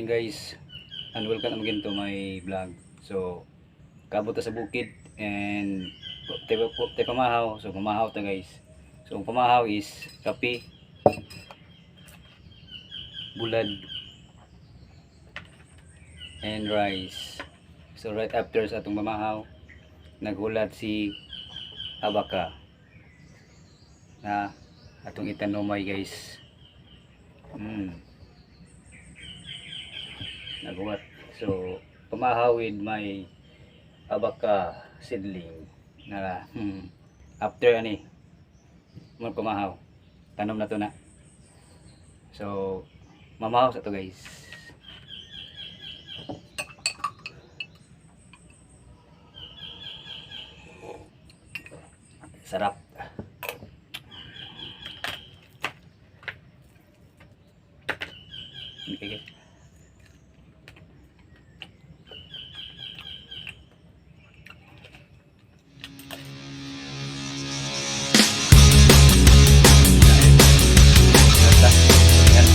Morning, guys, and welcome again to my vlog. So kaabot ta sa bukid and tay pamahaw. So pamahaw ta, guys. So ang pamahaw is kape, bulad and rice. So right after sa atong pamahaw, naghulat si abaka na atong itanomay, guys. Naghuwat. So, pamahaw with my abaka seedling. Na, after ani, mo pamahaw. Tanom na to na. So, mamahaw sa to, guys. Sarap. Okay, guys. Basta. Yan.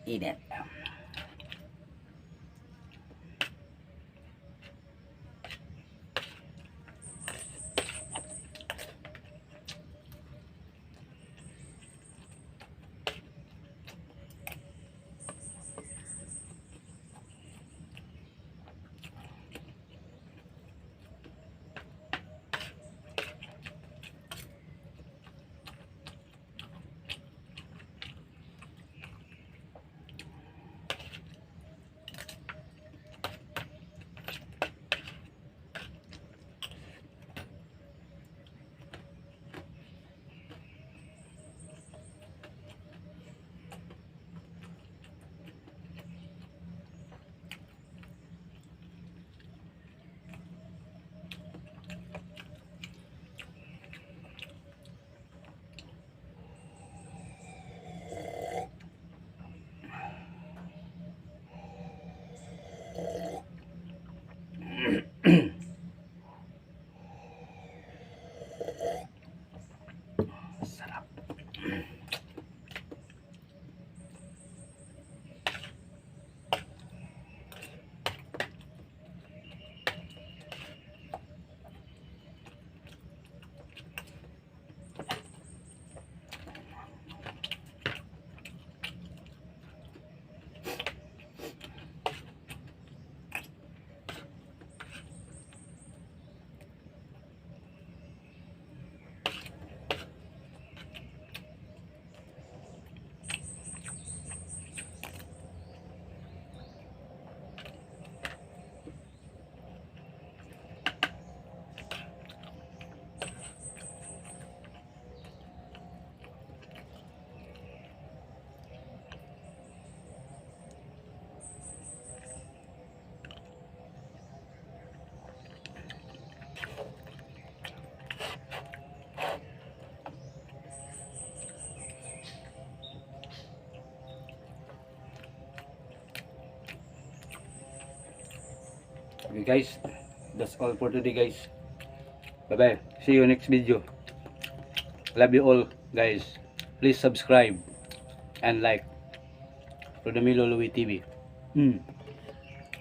Init. Okay guys, that's all for today, guys. Bye bye. See you next video. Love you all, guys. Please subscribe and like Rodamilo Louie TV.